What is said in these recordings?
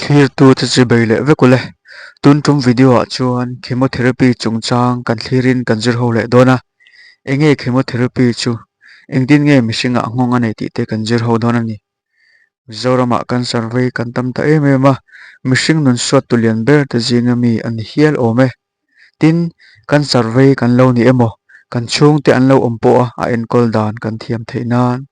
Thlirtu te chi bei leh vek ule. Tun tum video ah chuan chemotherapy chungchang kan thlirin kan zir ho leh dawn a. Enge chemotherapy chu? Engtin nge mihringah nghawng a nei tih te kan zir ho dawn a ni. Mizoramah cancer vei kan tam ta em em a, mihring nun suat tu lian ber te zinga mi a ni hial awm e. Tin, cancer vei kan lo ni emaw, kan chhungte an lo awm pawh a, a enkawl dan kan thiam theih nan.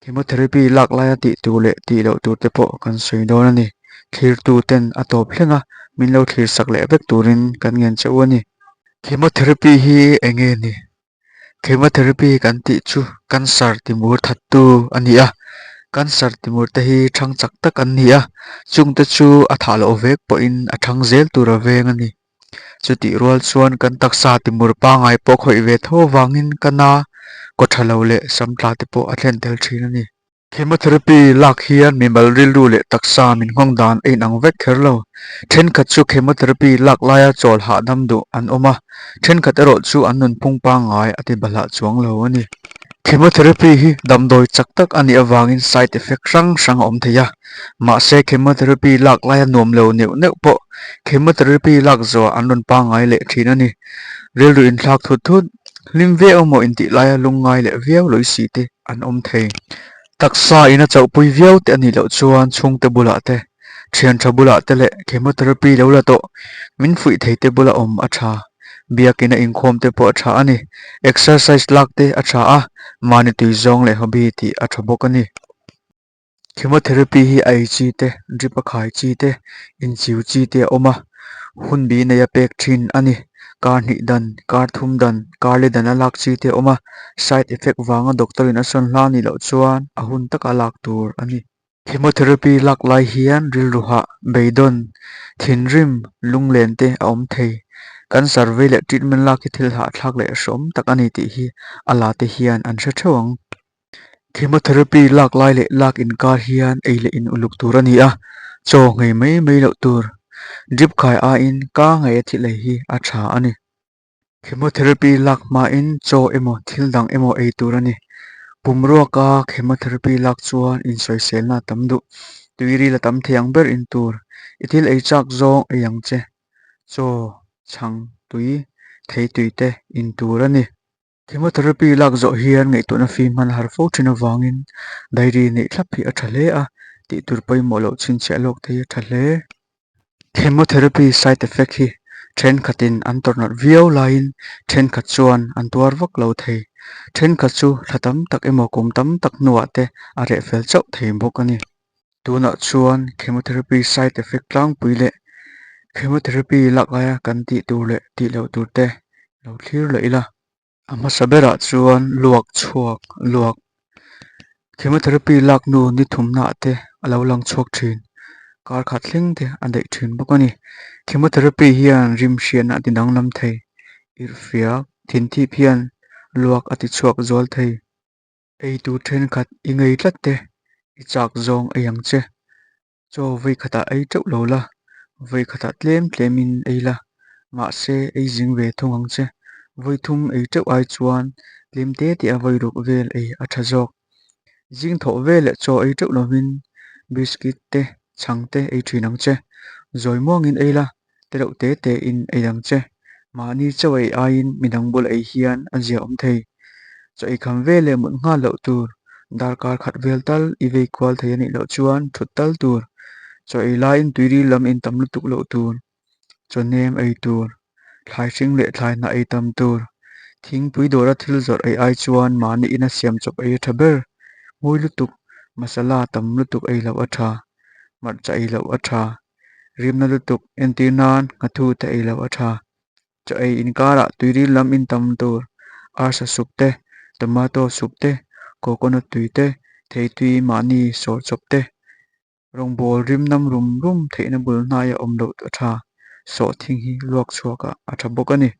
Chemotherapy lak laia tih tur leh tih loh tur te pawh kan sawi dawn a ni. Thlirtu ten a tawp thleng a, min lo thlir sak leh vek turin kan ngen che u a ni. Chemotherapy hi eng nge ni? Chemotherapy kan tih chu cancer timur thattu a ni a, cancer timur te hi thang chak tak an ni a, chungte chu a thah loh vek pawhin a thang zel tur a veng a ni. Chutih rual chuan kan taksa timur pangngai pawh khawih ve tho avangin ka na, kaw tha lo leh sam tla te pawh a thlen tel thin a ni. Chemotherapy lak hian mimal rilru leh taksa min nghawng dan a inang vek kher lo. Thenkhat chu chemotherapy lak laia chawl hahdam duh an awm a, thenkhat erawh chu an nunphung pangngai a ti bahlah chuang lo a ni. Chemotherapy hi damdawi chak tak a nih avangin side effect hrang hrang a awm thei a, mahse chemotherapy lak laia nuam lo neuh neuh pawh chemotherapy lak zawhah an rawn pangngai leh thin a ni. Rilru inthlak thut thut, hlim viau emaw intih laia lungngai leh viau lawih si te an awm thei. Taksa in a chauhpui viau te a nih loh chuan chhungte bulah te, thian tha bulah te leh chemotherapy lo la tawh min fuih thei te bula awm a tha. Biakina inkhawm te pawh a tha a ni. Exercise lak te a tha a, mahni tui zawng leh hobby tih a tha bawk a ni. Chemotherapy hi a ei chi te, drip a khai chi te, inchiu chi te a awm a, hun bi neia pek thin a ni. Kar hnih dan, kar thum dan, kar li dan a lak chi te a awm a, side effect vanga doctor in a sawn hla nih loh chuan a hun taka lak tur a ni. Chemotherapy lak lai hian rilru hah, beidawn, thinrim, lunglen te a awm thei. Cancer vei leh treatment lak hi thil hahthlak leh hreawm tak a ni tih hi a la te hian an hre theuh ang. Chemotherapy lak lai leh lak inkar hian ei leh in uluk tur a ni a, chaw nghei mai mai loh tur. Drip khai aiin ka ngei a thil ei hi a tha a ni. Chemotherapy lak hmain chaw emaw thil dang emaw ei tur a ni. Pumruaka chemotherapy lak chuan insawiselna a tam duh. Tuiril a tam thei ang ber in tur. I thil ei chak zawng ei ang che. Chaw, chhang, tui, thei tui te in tur a ni. Chemotherapy lak zawh hian ngaihtuahna fim hman a har fo thin avangin diary neih thlap hi a tha hle a, tih tur pawimawh loh chhinchhiah lawk te hi a tha hle. Chemotherapy side effect hi thenkhatin an tawrhnawt viau laiin thenkhat chuan an tuar vak lo thei. Thenkhat chu thla tam tak emaw kum tam tak hnuah te a reh fel chauh thei bawk a ni. Tunah chuan chemotherapy side effect tlangpui leh chemotherapy lak laia kan tih tur leh tih loh tur te lo thlir leh ila. A hmasa berah chuan luak chhuak luak chemotherapy lak hnu ni thumnaah te a lo lang chhuak thin. Kar khat thleng te a daih thin bawk a ni. Chemotherapy hian rim hriatna a ti danglam thei. Irhfiak thinthip hian luak a ti chhuak zual thei. Ei tur thenkhat i ngei tlat te i chak zawng ei ang che. Chaw vawi khatah ei teuh lo la, vawi khatah tlem tlemin ei la, mahse ei zing ve thung ang che. Vawi thum ei teuh ai chuan tlem te te a vawi ruk vel ei a tha zawk. Zing thawh vel leh chaw ei teuh lovin biscuit te chhang te ei thin ang che. Zawi muangin ei la, te loh te te in ei ang che. Mahni chaw ei aiin midang bul ei hian a zia awm thei. Chaw ei kham vel leh mut nghal loh tur, darkar khat vel tal i vei kual thei a nih loh chuan thut tal tur. Chaw ei laiin tuiril lam in tam lutuk loh tur, chaw nem ei tur, thlai hring leh thlai hnah ei tam tur. Thingpui dawra thil zawrh ei ai chuan mahni ina siam chawp ei a tha ber. Hmui lutuk, masala tam lutuk ei loh a tha, hmarcha ei loh a tha. Rimna lutuk entir nan nghathu te ei loh a tha. Chaw ei inkarah tuiril lam in tam tur arsa sup te, tomato sup te, coconut tui te, theitui mahni sawr chawp te, rawngbawl rim nam rum rum theihna bul hnaia awm loh a tha. Sawhthing hi luak chhuakah a tha bawk a ni.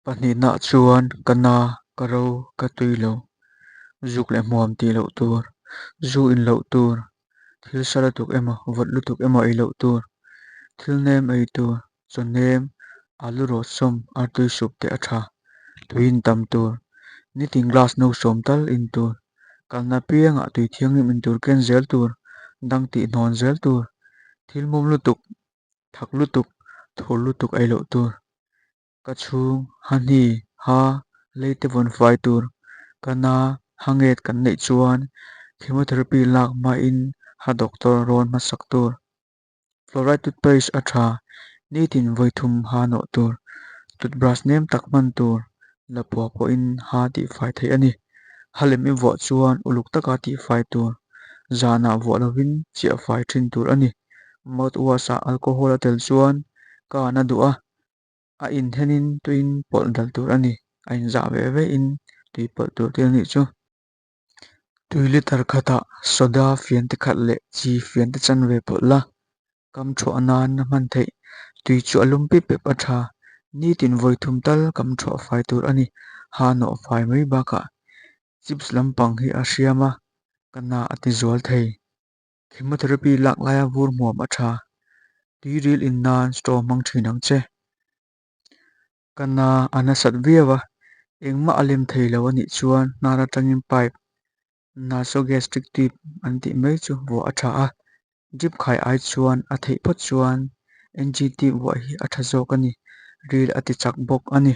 Pahnihnaah chuan ka na, ka ro, ka tui lo. Zuk leh hmuam tih loh tur, zu in loh tur, thil sa lutuk emaw, vawt lutuk emaw ei loh tur, thil nem ei tur, chaw nem, alu rawt sawm, artui sup te a tha, tui in tam tur, nitin glass no sawm tal in tur, kalna piangah tui thianghlim in tur ken zel tur, dang tih hnawn zel tur. Thil mum lutuk, thak lutuk, thur lutuk ei loh tur. Ka chhung, ha hni, ha, lei te vawn fai tur. Ka na, ha nget kan neih chuan chemotherapy lak hmain ha doctor rawn hmasak tur. Fluoride toothpaste a tha, nitin vawi thum ha nawh tur. Toothbrush nem tak hman tur, lapua pawhin ha tihfai theih a ni. Ha lem i vuah chuan uluk taka tihfai tur, zanah vuah lovin chiah fai thin tur a ni. Mouthwash ah alcohol a tel chuan ka na duh a, a inhenin tuiin pawlh dal tur a ni. A inzah ve ve in tui pawlh tur te a nih chu. Tui liter khatah soda fian te khat leh chi fian te chanve pawlh la, kam thuah nan a hman theih. Tui chu a lum pip pep a tha. Nitin vawi thum tal kam thuah fai tur a ni. Ha nawh fai mai bakah chips lampang hi a hriam a, ka na a ti zual thei. Chemotherapy lak laia vur hmuam a tha. Tui ril in nan straw hmang thin ang che. Ka na a nasat viau a, engmah a lem thei lo a nih chuan hnar atangin pipe, nasogastric tube an tih mai chu vuah a tha a, drip khai ai chuan a theih phawt chuan NG tube vuah hi a tha zawk a ni, ril a ti chak bawk a ni.